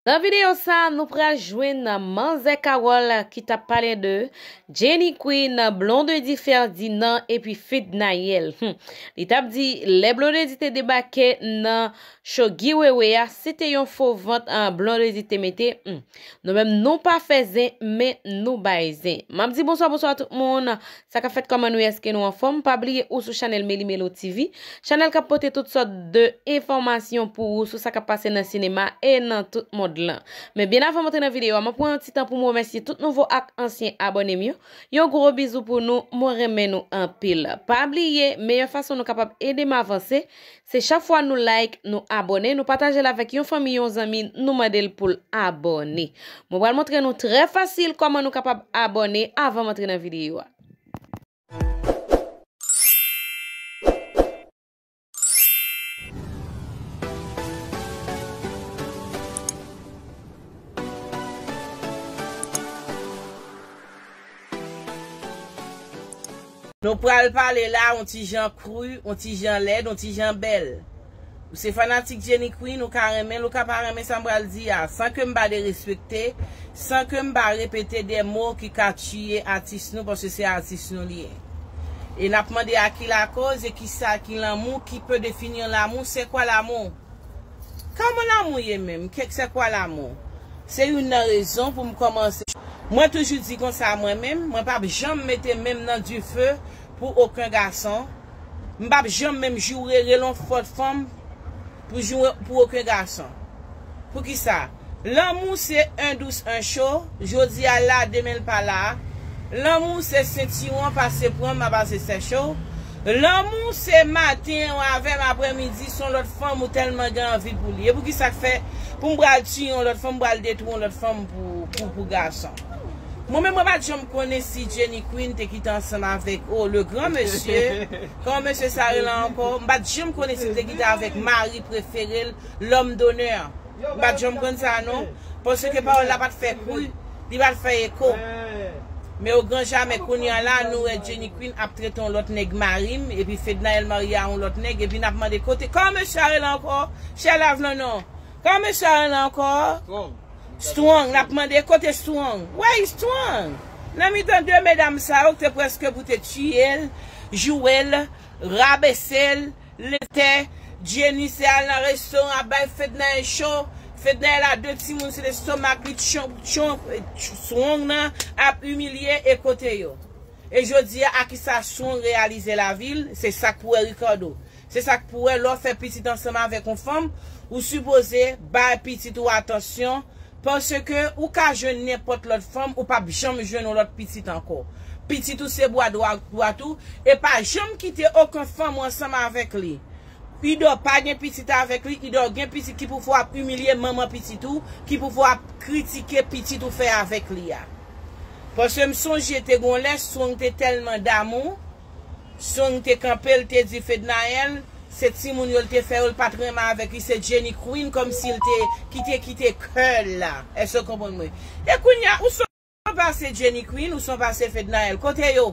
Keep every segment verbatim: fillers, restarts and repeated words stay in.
Nan videyo sa, nou pral jwenn manzè Carole ki t ap pale de Jenny Queen, Blondedy Ferdinand epi Fednaelle. Hmm. Li t ap di, lè Blondedy te debake nan cho Guy Wewe a, se te yon fo vant an Blondedy te mete. Hmm. Nou menm, nou pa fè zen, men nou bay zen. M ap di bonswa, bonswa tout moun. Sa k ap fèt, kòman nou ye, èske nou anfòm? Pa bliye ou sou chanèl Meli Melo T V, chanèl k ap pote tout sòt de enfòmasyon pou ou sou sa k ap pase nan sinema e nan tout mond lan. Men byen avan m antre nan videyo a, mwen pran yon ti tan pou m remèsye tout nouvo ak ansyen abòne m yo. Yon gwo bizou pou nou, mwen renmen nou anpil. Pa bliye, meyè fason nou kapab ede m avanse, se chak fwa nou like, nou abòne, nou pataje l avèk yon fanmi, yon zanmi, nou mande l pou l abòne. Mwen pral montre nou trè fasil kòman nou kapab abòne avan m antre nan videyo a. Nou pral pale la, yon ti jan kri, yon ti jan lèd, yon ti jan bèl. Ou se fanatik Jenny Queen, ou ka renmen l, ou ka pa renmen sa m pral di a, san ke m pa derespekte, san ke m pa repete de mo ki ka tiye atis nou, paske se atis nou li ye. E n ap mande a ki lakoz e ki sa ki lanmou, qui peut définir l'amour, c'est quoi l'amour? Kòman lanmou ye menm? Ke, c'est quoi l'amour? Se youn nan rezon pou m kòmanse. Mwen toujou di konsa mwen menm, mwen p ap janm mete men m nan dife pou okenn gason. M p ap janm menm joure, rele yon fòt fanm pou joure pou okenn gason. Poukisa? Lanmou se un doux, un chaud. Jodi a la, demen l pa la. Lanmou se sentiwon, pase pran m, a pase sèche w. Lanmou se maten w avè m, aprèmidi se yon lòt fanm ou tèlman gen anvi pou li. E poukisa k fè pou m pral tiye yon lòt fanm, m pral detwi yon lòt fanm pou, pou, pou gason? Mwen menm, mwen pa t janm konnen si Jenny Queen te kite ansanm avèk, oh, le grand monsieur. Kòman mesye sa rele ankò? M pa t janm konnen si l te kite avèk mari prefere l, l'homme d'honneur. M pa t janm konn sa non. Paske pawòl la pa t fè kri, li pa t fè eko. Men o gran jamè kounye a la, nou wè Jenny Queen ap trete yon lòt nèg mari m, epi Fednaelle marye a yon lòt nèg, epi n ap mande kote, kòman mesye a rele ankò? Chè Lavlan non. Kòman mesye a rele ankò? Strong. N ap mande kote Strong. Where is Strong? Nan mitan de medam sa yo ki te prèske pou te tiye l, joure l, rabese l, lete, Jenny se al nan restoran ap bay Fednaelle cho. Fednaelle a de timoun sou lestomak li, tchon, tchon, Strong nan ap imilye e kote yo. E jodi a, a kisa Strong reyalize lavi l? Se sa k pou wè Ricardo. Se sa k pou wè lè w fè pitit ansanm avèk yon fanm, ou sipoze bay pitit ou atansyon, paske ou ka jwenn nenpòt lòt fanm, ou p ap janm jwenn yon lòt pitit ankò. Pitit ou se bwa dwa-, dwat ou, e pa janm kite okenn fanm ou ansanm avèk li. Idò pa gen pitit avèk li, Idò gen pitit ki pou fè w ap imilye manman pitit ou, ki pou fè w ap kritike pitit ou fè avèk li a. Paske m sonje te gon lè Strong te tèlman damou, Strong te kanpe, l te di Fednaelle, se timoun yo l te fè yo, l pa t renmen avèk li, se Jenny Queen, kòmsi l te, ki te kite kè l la. Èske w konprann mwen? E kounye a, ou son pase Jenny Queen, ou son pase Fednaelle. Kote yo?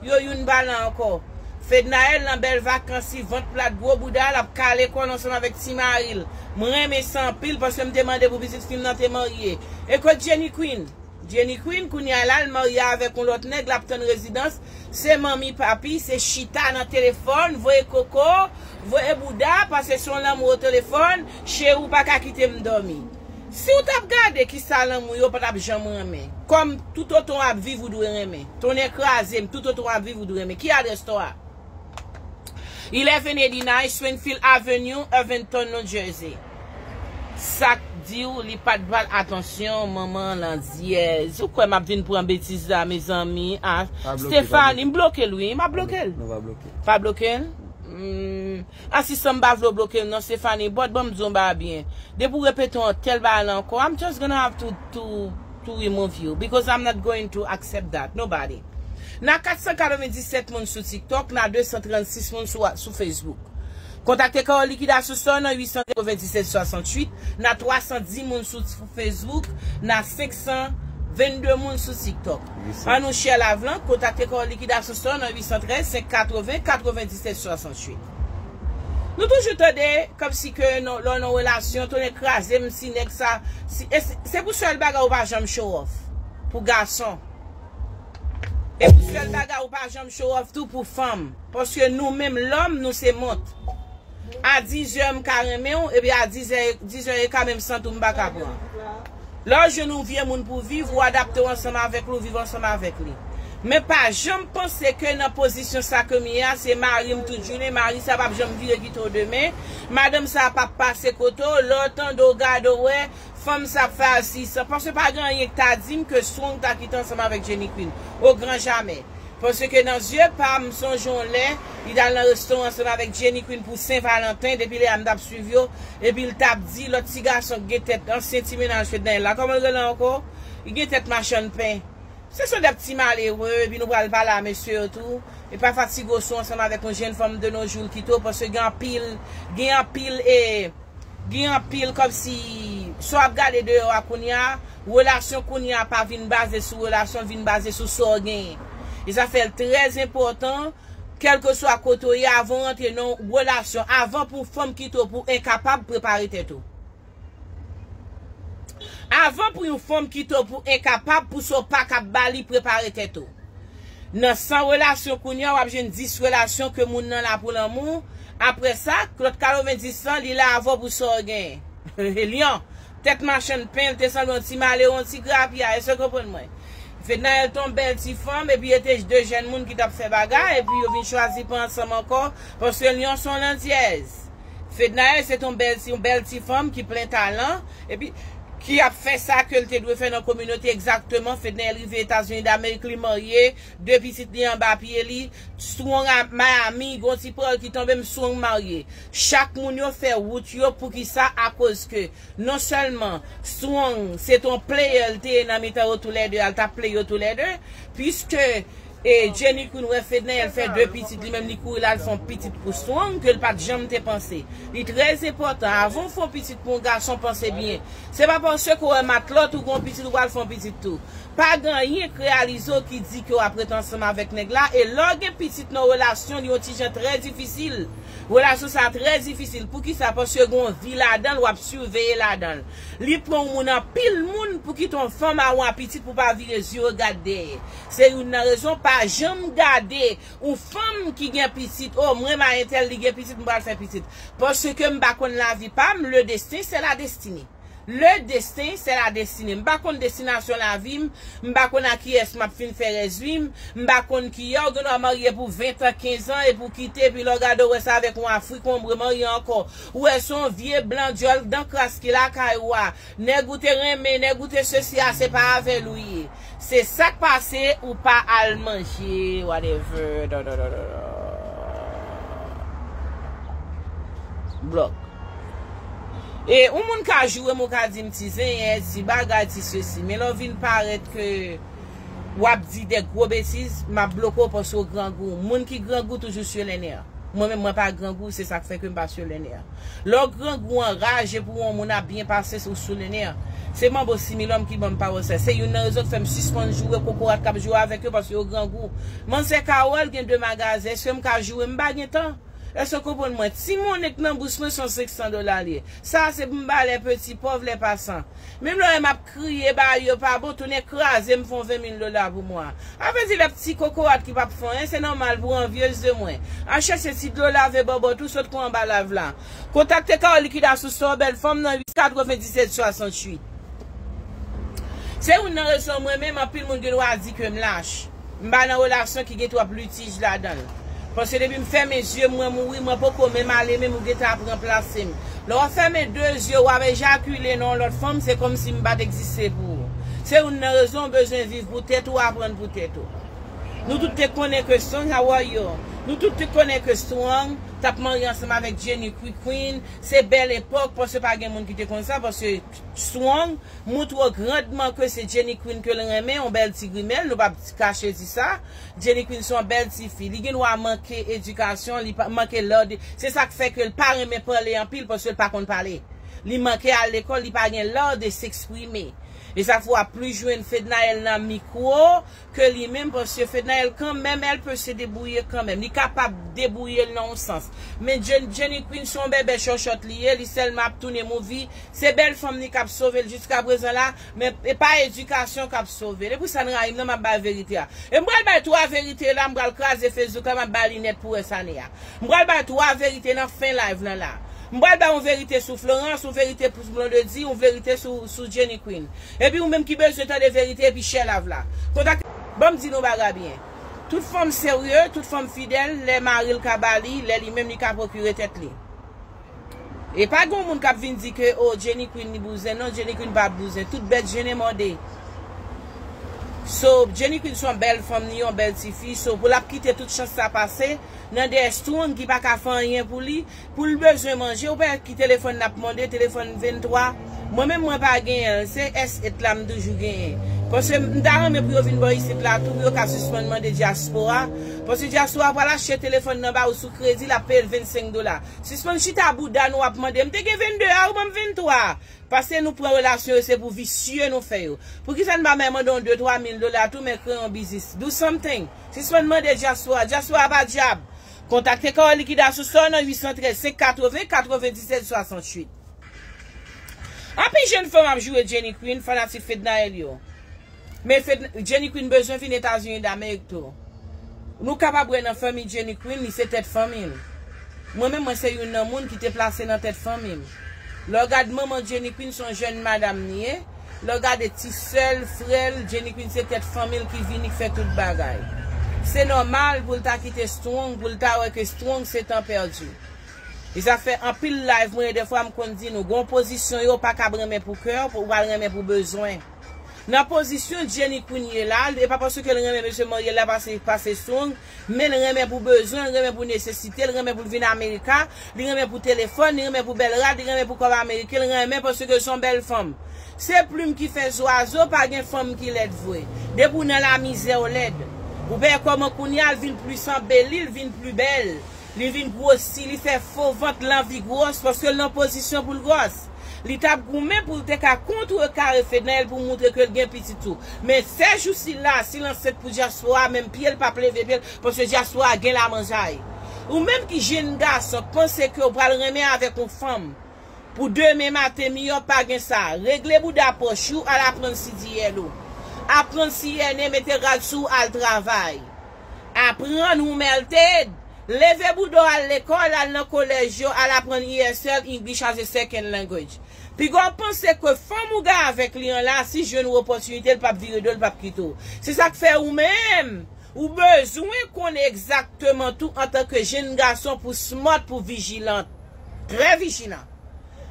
Yo youn pa la ankò. Fednaelle nan bèl vakans li, vant plat, gwo bouda, l ap kale kò l ansanm avèk ti mari l. Mwen renmen sa anpil, paske m te mande pou pitit fi m nan te marye. E kot Jenny Queen? Jenny Queen, kounye a la, l marye avèk yon lòt nèg, l ap tann rezidans. Se manmi, papi, se chita nan telefòn, voye koko, voye bouda, paske se yon lanmou o telefòn, cheri, ou pa ka kite m dòmi. Si w t ap gade kisa lanmou yo pa t ap janm renmen. Kòm toutotan w ap viv, ou dwe renmen. Tonnè kraze m, toutotan w ap viv, ou dwe renmen. Ki adrès to a? Eleven eighty-nine Springfield Avenue, Irvington, New Jersey. Sa k di w li pa t ba l atansyon, manman landyèz. Ou kwè m ap vin pran betiz la, mezanmi? Ah, Stephanie, m bloke l, wi. M ap bloke l. Nou pa bloke. Pa bloke l? Hmm. Asistan m pa vle w bloke m, non, Stephanie. But ban m di w yon bagay byen. Depi w repete yon tèl bagay la ankò, I'm just gonna have to, to, to remove you because I'm not going to accept that. Nobody. Nan kat san katrevenndisèt moun sou TikTok, nan de san trannsis moun sou, sou Facebook. Kontakte Carole Liquidation Store nan uit san katrevenndisèt swasanntuit, nan twa san dis moun sou Facebook, nan senk san vennde moun sou TikTok. An nou share live lan, kontakte Carole Liquidation Store nan uit san trèz, senk katreven, katrevenndisèt swasanntuit. Nou toujou tande kòmsi ke lè w nan relasyon, tonnè kraze m si nèg sa. Si, e se pou sèl bagay ou pa janm show off pou gason. E pou sèl bagay ou pa janm show off tou pou fanm. Paske nou menm lòm, nou se mont. A dizè m ka renmen w, epi a dizè, dizè e ka menm sant ou m pa ka pran. Lè w jwenn yon vye moun pou viv, ou adapte w ansanm avèk li, ou viv ansanm avèk li. Men pa janm panse ke nan pozisyon sa ke m ye a, se mari m tout jounen, mari sa p ap janm vire kite w demen, madanm sa p ap pase kote w, lè w tande w gade w wè, fanm sa ap fè a sis san, paske pa gen anyen ki ta di m ke Strong ta kite ansanm avèk Jenny Queen. O gran jamè. Paske nan zye pa m, m sonje yon lè, li t al nan restoran ansanm avèk Jenny Queen pou Sen Valanten, depi lè a m t ap swiv yo, epi l t ap di lòt ti gason ki gen tèt ansyen ti mennaj Fednaelle la, kòman l rele ankò? Li gen tèt machann pen. Se son de ti malere, epi nou pral pale a mesye yo tou. E pa fatige w sou ansanm avèk yon jenn fanm de nos jours l kite w, paske gen anpil, gen anpil, e, gen anpil kòmsi sa w ap gade deyò a kounye a, relasyon kounye a pa vin baze sou relasyon, vin baze sou sa w genyen. E sa fè l trè enpòtan, kèlkeswa kote w ye, avan w rantre nan yon relasyon, avan pou yon fanm kite w pou enkapab, prepare tèt ou. Avan pou yon fanm kite w pou enkapab, pou sa w pa kab ba li, prepare tèt ou. Nan san relasyon kounye a, w ap jwenn dis relasyon ke moun nan la pou lanmou. Apre sa, lòt katrevenndis lan, li la avè w pou sa w genyen. Lyon, tèt machann pen, l te sanble yon ti malere, yon ti grapya, èske w konprann mwen? Fednaelle te yon bèl ti fanm, epi yo te de jèn moun ki t ap fè bagay, epi yo vin chwazi pa ansanm ankò, paske Lyon se yon landyèz. Fednaelle se te yon bèl, yon bèl ti fanm ki plen talan, epi ki ap fè sa ke l te dwe fè nan kominote egzakteman. Fednaelle rive Etazini Damerik, li marye, de pitit li anba pye li. Strong a Miami, gon ti pawòl ki tonbe m, Strong marye. Chak moun yo fè wout yo, poukisa? Akoz ke non sèlman Strong se te yon player l te ye nan mitan yo toulède, al t ap play yo toulède, piske e Jenny Queen wè Fednaelle fè de pitit, li menm li kouri l al fè yon pitit pou Strong ke l pa t janm te panse. Li trè enpòtan, avan w fè yon pitit pou yon gason, panse byen. Se pa paske w wè matlòt ou gen yon pitit ou pral fè yon pitit tou. Pa gen anyen k reyalize w ki di ke w ap ret ansanm avèk nèg la, e lè w gen pitit nan relasyon, li yon ti jan trè difisil. Relasyon sa a trè difisil. Poukisa? Paske gen yon vi ladan l, w ap siveye ladan l. Li pran yon moun, anpil moun pou kite yon fanm a ou a pitit pou pa vire zye w gad dèyè. Se youn nan rezon, pa janm gade yon fanm ki gen pitit, o, m renmen entèl, li gen pitit, m pral fè pitit. Paske m pa konn lavi pa m, le destin, c'est la destinée. Le destin, c'est la destinée. M pa konn destinasyon lavi m, m pa konn a kiyès m ap fin fè rès vi m, m pa konn kiyè w gen dwa marye pou ven tan, kenz an, epi w kite, epi lè w gade w wè se avèk yon Afrik, yon ombre marye ankò. Ou wè se yon vye blan dyòl dan kras ki lakay ou a. Nèg ou te renmen, nèg ou te sesi a, se pa avè l ou ye. Se sa k pase, ou pa al manje, whatever. Blòk. E yon moun ka joure m, ou ka di m ti zenyè, ti bagay, ti sesi. Men lè w vin parèt ke w ap di de gwo betiz, m ap bloke w paske w grangou. Moun ki grangou toujou sur les nerfs. Mwen menm, mwen pa grangou, se sa k fè ke m pa sur les nerfs. Lè w grangou, anraje pou yon moun ap byen pase, ou sur les nerfs. Se manbo Similòm ki ban m pawòl sa. Se youn nan rezon k fè m sispann joure kokorat k ap joure avèk yo, paske yo grangou. Manzè Carole gen de magazen, èske m ka joure? M pa gen tan. Èske w konprann mwen? Ti monnen k nan bous mwen se yon senk san dola l ye. Sa a se pou m ba les petits pauvres, les passants. Menm lè w wè m ap kriye ba yo pa bon, tounen kraze m fè yon ven mil dola pou mwa. A vle di, lè ti kokorat ki p ap fè anyen, se nòmal pou w anvyez de mwen. Al chèche ti dlo lave bòbòt ou, sot kou anba lav la. Kontakte Carole Likidasyon Store, bèl fanm nan uit katrevenndisèt swasanntuit. Se youn nan rezon mwen menm, anpil moun gen dwa di ke m lach. M pa nan relasyon ki gen twòp litij ladan l. Paske depi m fèmen zye m, mwen mouri, mwen poko menm ale, menm ou gentan ap ranplase m. Lè w fèmen de zye w, w ap ejakile nan yon lòt fanm, se kòmsi m pa t egziste pou ou. Se youn nan rezon w bezwen viv pou tèt ou, aprann pou tèt ou. Nou tout te konnen ke Strong, how are you? Nou tout te konnen ke Strong t ap marye ansanm avèk Jenny Queen. Se bèl epòk, paske pa gen moun ki te konn sa, paske Strong montre w grandman ke se Jenny Queen ke l renmen, yon bèl ti grimèl, nou p ap kache di sa. Jenny Queen se yon bèl ti fi. Li gen dwa manke edikasyon, li pa, manke lè de, se sa k fè ke l pa renmen pale anpil, paske l pa konn pale. Li manke al lekòl, li pa gen lè de s'exprimer. E sa fè w ap plis jwenn Fednaelle nan mikwo ke li menm, paske Fednaelle kanmenm, elle peut se débrouiller kanmenm. Li kapab debouye l nan yon sans. Men Jen-, Jenny Queen se yon bèbè chòchòt li ye, li sèlman ap tounen movie. Se bèl fanm li k ap sove l jiska prezan la, men e pa edikasyon k ap sove l. E pou sa n rayi m nan, m ap bay verite a. E m pral bay twa verite la, m pral kraze Facebook la, m ap bay li nèt pou rès ane a. M pral bay twa verite nan fen live lan la. M pral bay yon verite sou Florence, yon verite pou Blondedy, yon verite sou, sou Jenny Queen. Epi ou menm ki bezwen tande verite epi share live la. Kontakte, ban m di nou bagay byen. Tout fanm serye, tout fanm fidèl, lè mari l ka ba li, lè li menm li ka pwokire tèt li. E pa gen yon moun k ap vin di ke, oh, Jenny Queen li bouzen. Non, Jenny Queen pa bouzen. Tout bèt je ne mòde. So, Jenny Queen se yon bèl fanm, li yon bèl tifi. So, pou l ap kite tout chans sa pase, nan dèyè Strong ki pa ka fè anyen pou li, pou l bezwen manje, ou pa ki telefòn n ap mande, telefòn venntwa. Mwen menm, mwen pa genyen l. Se S eight la m toujou genyen. Paske m ta renmen pou yo vin bò isit la tou, pou yo ka sispann mande dyaspora. Paske dyaspora pral achte telefòn nan ba ou sou kredi, l ap peye l vennsenk dola. Sispann chita bouda nou ap mande. M te gen vennde a, ou ban m venntwa. Paske nou pran relasyon yo, se pou visye nou fè yo. Poukisa n pa mande yon de twa mil dola tou, men kreye yon biznis? Do something. Sispann mande dyaspora. Dyaspora pa dyab. Kontakte Carole Likida sou sa nan uit san trèz, senk katreven, katrevendiset swasanntuit. Anpil jèn fanm ap joure Jenny Queen, fanatik Fednaelle yo. Men Fed-, Jenny Queen bezwen vin Etazini Damerik tou. Nou kapab wè nan fanmi Jenny Queen, li se tèt fanmi l. Mwen menm, mwen se youn nan moun ki te plase nan tèt fanmi m. Lè w gad manman Jenny Queen, se yon jèn madanm li ye. Lè w gade ti sè l, frè l, Jenny Queen se tèt fanmi l ki vini k fè tout bagay. Se nòmal pou l ta kite Strong, pou l ta wè ke Strong se tan pèdi. E sa fè anpil live mwen, dèfwa m konn di nou, gon pozisyon yo pa kab renmen pou kè w, ou pral renmen pou bezwen. Nan pozisyon Jenny Queen ye la, e pa paske l renmen mesye marye l la pase, pase Strong, men l renmen pou bezwen, l renmen pou nesesite, l renmen pou l vin Amerika, li renmen pou telefòn, li renmen pou bèl rad, li renmen pou kòb ameriken, l renmen paske se yon bèl fanm. Se plim ki fè zwazo, pa gen fanm ki lèd vre. Depi w nan lamizè, w lèd. Ou pa wè kòman kounye a l vin plis anbeli, l vin pli bèl. Li vin gwosi, li fè fo vant l anvi gwòs, paske l nan pozisyon pou l gwòs. Li t ap goumen pou l te ka kontrekare Fednaelle pou moutre ke l gen pitit tou. Men sèjousi la, si l ansent pou dyaspora, menm pye l p ap leve pye l, paske dyaspora gen lamanjay. Ou menm ki jèn gason k panse ke w pral renmen avèk yon fanm, pou demen maten miyò, pa gen sa. Regle bouda pòch ou, al aprann C D L ou. Aprann C N A, mete rad sou ou, al travay. Aprann ou mèlted. Leve bouda w, al lekòl, al nan kolèj yo, al aprann E S L, English as a Second Language. Piga w panse ke fanm ou gen avèk li an la, si jwenn yon opòtinite, l p ap vire do l, l p ap kite w. Se sa k fè ou menm, ou bezwen konnen egzakteman tou antanke jèn gason pou smart, pou vijilan. Trè vijilan.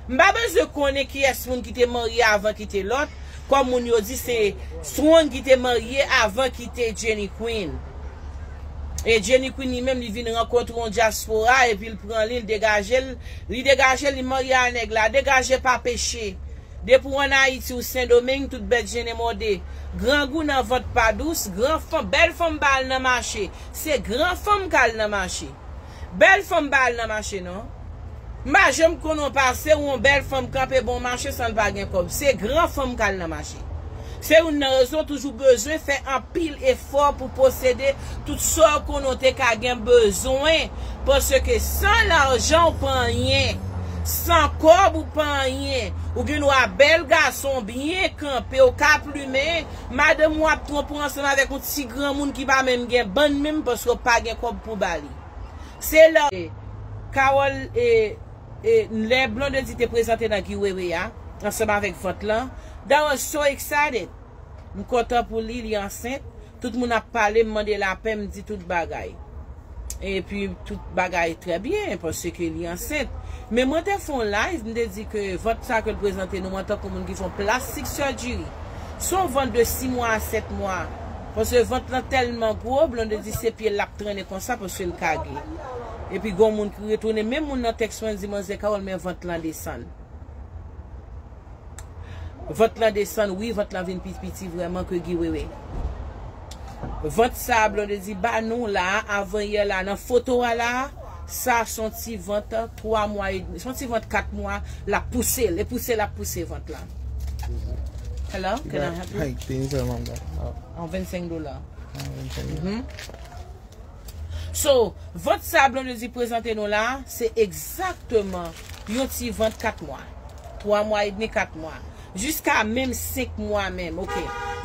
M pa bezwen konnen kiyès moun ki te marye avan kite lòt, kòm moun yo di se Strong ki te marye avan kite Jenny Queen. E Jenny Queen li menm li vin rankontre yon dyaspora epi l pran li, l degaje l, li degaje l, li marye a nèg la, degaje pa peche. Depi w ann Ayiti ou Sendomeng, tout bèt je ne mòde. Grangou nan vant pa dous, gran fanm, bèl fanm pa al nan mache. Se gran fanm k al nan mache. Bèl fanm pa al nan mache non. M pa janm konnen w pase ou yon bèl fanm kanpe bò mache san l pa gen kòb. Se gran fanm k al nan mache. Se youn nan rezon w toujou bezwen fè anpil efò pou posede tout sa w konnen w te ka gen bezwen. Paske san lajan w pa anyen. San kòb ou pa anyen. Ou gen dwa bèl gason, byen kanpe, ou ka plimen. Madanm ou ap twonpe w ansanm avèk yon ti granmoun ki pa menm gen bann menm paske w pa gen kòb pou ba li. Se lè Carole, e, e, lè Blondedy te prezante nan Guy Wewe a, ansanm avèk vant lan, that was so excited. M kontan pou li, li ansent. Tout moun ap pale, m mande lapè, m di tout bagay. Epi tout bagay trè byen, paske li ansent. Men mwen te fè yon live, m te di ke vant sa ke l prezante nou antanke moun ki fè yon plastic surgery. Se yon vant de sis mwa a sèt mwa. Paske vant lan tèlman gwo, Blondedy se pye l ap trennen konsa paske l kage. Epi gon moun ki retounen, menm moun nan tèks mwen di, manzè Carole, men vant lan desann. Vant lan desann, wi, vant lan vin pi piti vrèman ke Guy Wewe. Vant sa a, Blondedy ba nou la, avan yè la, nan foto a la, sa se yon ti vant twa mwa edmi, se yon ti vant kat mwa, l ap pouse l, e pouse l ap pouse vant lan. Hello, can I help you? Hi, things are mom. An vennsenk dola. Thank you. Mhm. So, vant sa Blondedy prezante nou la, se egzakteman yon ti vant kat mwa. Twa mwa edmi, kat mwa. Jiska menm senk mwa menm, ok.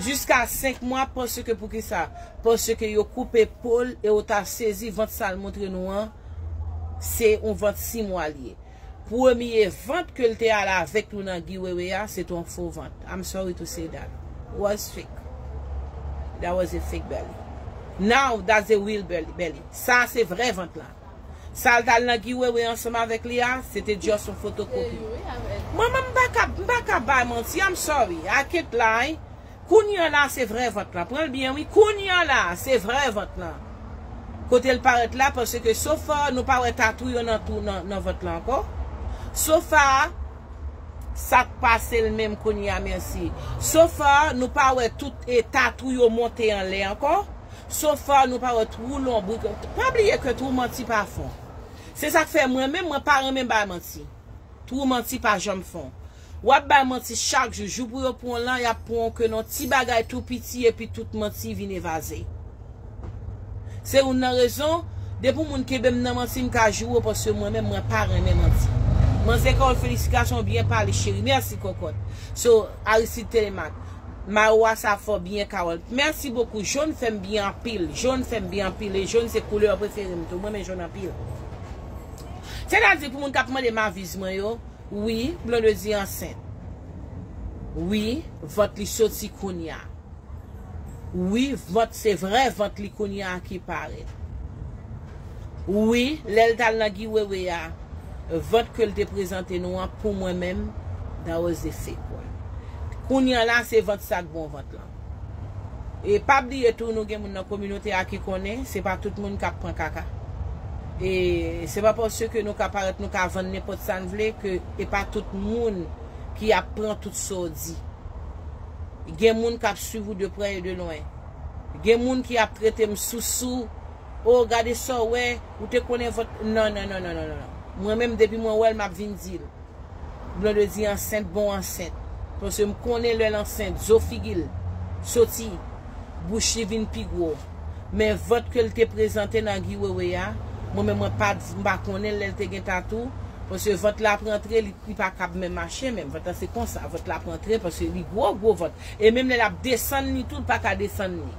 Jiska senk mwa, paske poukisa? Paske yo koupe po l e w ta sezi vant sa l montre nou an, se yon vant sis mwa li ye. Premye vant ke l te al avèk nou nan Guy Wewe a, se te yon fo vant. I'm sorry to say that. Was fake. That was a fake belly. Now, that's a real belly. belly. Sa se vrè vant lan. Sa l t al nan Guy Wewe ansanm avèk li a, se te just yon fotokopi. Mwen menm m pa ka, m pa ka bay manti, I'm sorry. I can't lie. Kounye a la se vrè vant lan. Pran l byen wi. Kounye a la se vrè vant lan. Kote l parèt la, paske so far nou pa wè tatou yo nan tou nan, nan vant lan ankò. So far, sa k pase l menm kounye a, mèsi. So far, nou pa wè tout e tatou yo monte anlè ankò. So far, nou pa wè twou lonbrik. Pa bliye ke twou manti pa fon. Se sa k fè mwen menm, mwen pa renmen bay manti. Twou manti pa janm fon. W ap bay manti chak jou. Jou pou yo pran w lan, y ap pran w ke nan ti bagay tou piti epi tout manti vin evaze. Se youn nan rezon, depi yon moun kenbe m nan manti, m ka joure w paske mwen menm, mwen pa renmen manti. Manzè Carole, felisitasyon, byen pale, cheri. Mèsi, kòkòt. So, Aristide Telemaque. Mawa sa fò byen, Carole. Mèsi bokou. Jòn fè m byen anpil. Jòn fè m byen anpil. E jòn se koulè prefere m tou. Mwen renmen jòn anpil. Sètadi pou moun k ap mande m aviz mwen yo, wi, Blondedy ansent. Wi, vant li soti kounye a. Wi, vant se vrè vant li kounye a ki parèt. Wi, lè l t al nan Guy Wewe a, vant ke l te prezante nou an, pou mwen menm, that was a fake one. Kounye a la, se vant sa k bon vant lan. E pa bliye tou, nou gen moun nan kominote a ki konnen, se pa tout moun k ap pran kaka. E se pa paske nou ka parèt, nou ka vann nenpòt sa n vle, ke e pa tout moun ki ap pran tout sa w di. Gen moun k ap swiv ou de prè e de lwen. Gen moun ki ap trete m sousou. O, gade sa w wè, ou te konnen vant. Non, non, non, non, non, non. Mwen menm, depi mwen wè l, m ap vin di l. Blondedy ansent, bon ansent. Paske m konnen lè l ansent, zo figi l soti, bouch li vin pi gwo. Men vant ke l te prezante nan Guy Wewe a, mwen menm mwen pa, m pa konnen lè l te gen tatou, paske vant la ap rantre, li, li pa kab menm mache menm. Vant la se konsa, vant la ap rantre, paske li gwo, gwo vant. E menm lè l ap desann li tou, l pa ka desann li.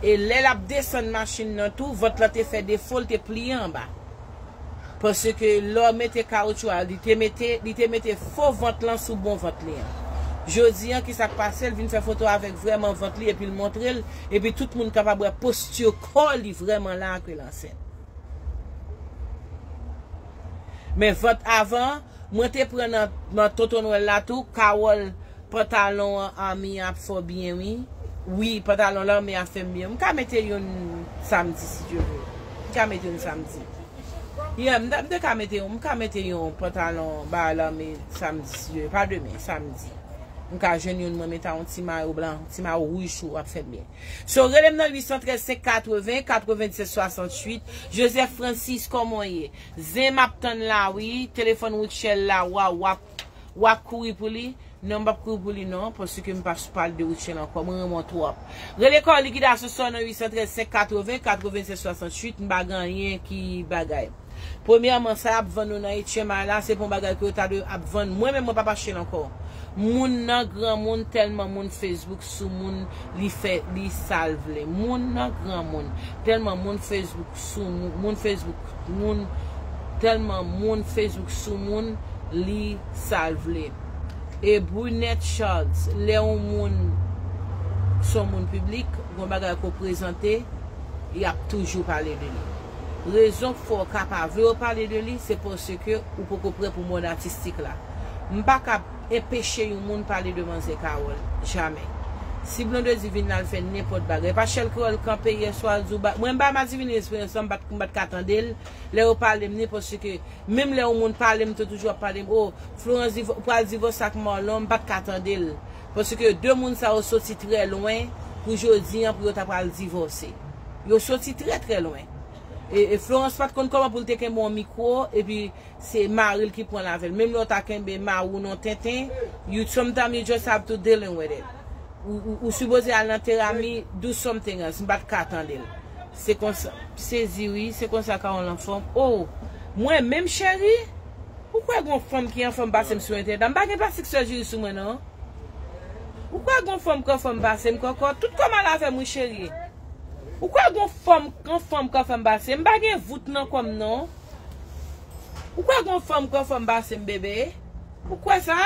E lè l ap desann machin nan tou, vant la te fè defo, l te pliye anba. Paske lè w mete kawoutchou a, li te mete, li te mete fo vant lan sou bon vant li an. Jodi an, kisa k pase? L vin fè foto avèk vrèman vant li, epi l montre l, epi tout moun kapab wè posti kò li vrèman la ke l ansent. Men vant avan, mwen te pran nan, nan Tonton Nwèl la tou, Carole, pantalon an, ami an ap fè w byen, wi. Wi, pantalon lame a fè m byen. M ka mete youn samdi, si Dye vle. M ka mete youn samdi. Yeah, m, m te ka mete yon, m ka mete yon pantalon ba lame samdi, si Dye vle. Pa demen, samdi. M ka jwenn youn, mwen mete yon ti mayo blan, ti mayo wouj sou, ap fè m byen. So, rele m nan uit san trèz senk katreven, katrevendiset swasanntuit. Joseph Francis, kòman w ye? Zen m ap tann la, wi. Telefòn Rutshelle la, wa, wa, w ap kouri pou li? Non, m p ap kouri pou li, non, paske m pa sou pale de Rutshelle ankò. Mwen renmen w twòp. Rele Carly Guidas sou nan uit san trèz senk katreven, katrevendiset swasanntuit, m pa gen anyen ki bagay. Premyèman, sa y ap vann nou nan H M I la, se pa yon bagay ke yo ta dwe ap vann. Mwen menm, mwen p ap achte l ankò. Moun nan granmoun, tèlman moun Facebook sou moun, li fè, li sa l vle. Moun nan granmoun, tèlman moun Facebook sou moun, moun Facebook, moun, tèlman moun Facebook sou moun, li sa l vle. E Brunette Charles, lè yon moun se yon moun piblik, gon bagay ke w prezante, y ap toujou pale de li. Rezon k fè w ka pa vle yo pale de li, se paske ou poko prè pou mond atistik la. M pa ka enpeche yon moun pale de Manzè Carole, jamè. Si Blondedy vin la, l fè nenpòt bagay. Pa Shell Carole kanpe yè swa, l di w ba-, mwen m bay Madivine esperans lan, m pa t, m pa t ka tande l. Lè yo pale m ni, paske menm lè yon moun pale m, te toujou ap pale m, o, Florence div-, pral divòse ak Marlon, m pa t ka tande l. Paske de moun sa yo soti trè lwen pou jodi an, pou yo ta pral divòse. Yo soti trè, trè lwen. E, e Florence pa t konn kòman pou l te kenbe yon mikwo, epi se mari l ki pran l avè l. Menm lè w ta kenbe mari w nan tenten, you, sometimes you just have to dealing with it. Ou, ou, ou sipoze al nan terami, do something else. M pa t ka tande l. Se konsa, sezi wi, se konsa Carole anfòm. Oh, mwen menm cheri? Ou kwè gon fanm ki anfòm pase m sou entènèt? M pa gen plastik surgery sou mwen non. Ou kwè gon fanm ki anfòm pase m kòkò? Tout kò m al avè m wi cheri. Ou kwè gon fanm ki anfòm ki anfòm pase m? M pa gen vout nan kò m non. Ou kwè gon fanm ki anfòm pase m bebe? Ou kwè sa?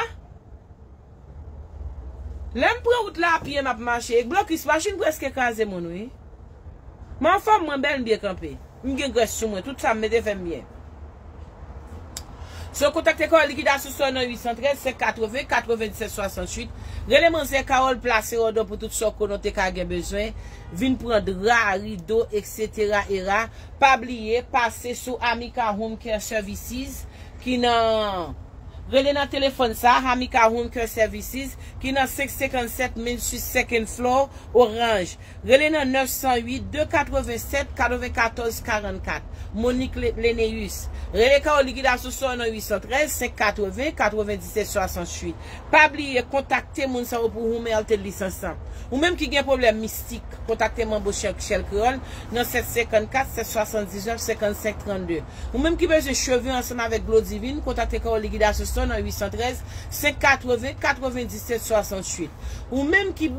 Lè m pran wout la apye m ap mache, ek blokis machin prèske kraze moun wi. M anfòm, mwen bèl, m byen kanpe. M gen grès sou mwen, tout sa m mete fè m byen. So kontakte Carole Likidasyon sou nan uit san trèz, senk katreven, katrevendiset swasanntuit. Rele manzè Carole, plase òdè pou tout sa w konnen w te ka gen bezwen. Vin pran dra, rido, etsetera, era. Pa bliye, pase sou Amica Home Care Services ki nan Rele nan telefòn sa, Amica Home Care Services, ki nan senk senkannsèt Main Street, second floor, Orange. Rele nan nèf san uit, de katrevennsèt, katrevenkatòz karannkat. Monique Le- Leneus. Rele Carole Likidasyon sou nan uit san trèz, senk katreven, katrevendiset swasanntuit. Pa bliye kontakte moun sa yo pou ou mète lisans lan. Ou menm ki gen pwoblèm mistik, kontakte Manbo Chèl Kreyòl nan sèt senkann kat, sèt swasanndiznèf, senkannsenk trannde. Ou menm ki bezwen cheve ansanm avèk Glo Divin, kontakte Carole Likidasyon sou nan uit san trèz, senk katreven, katrevendiset swasanntuit. Ou menm ki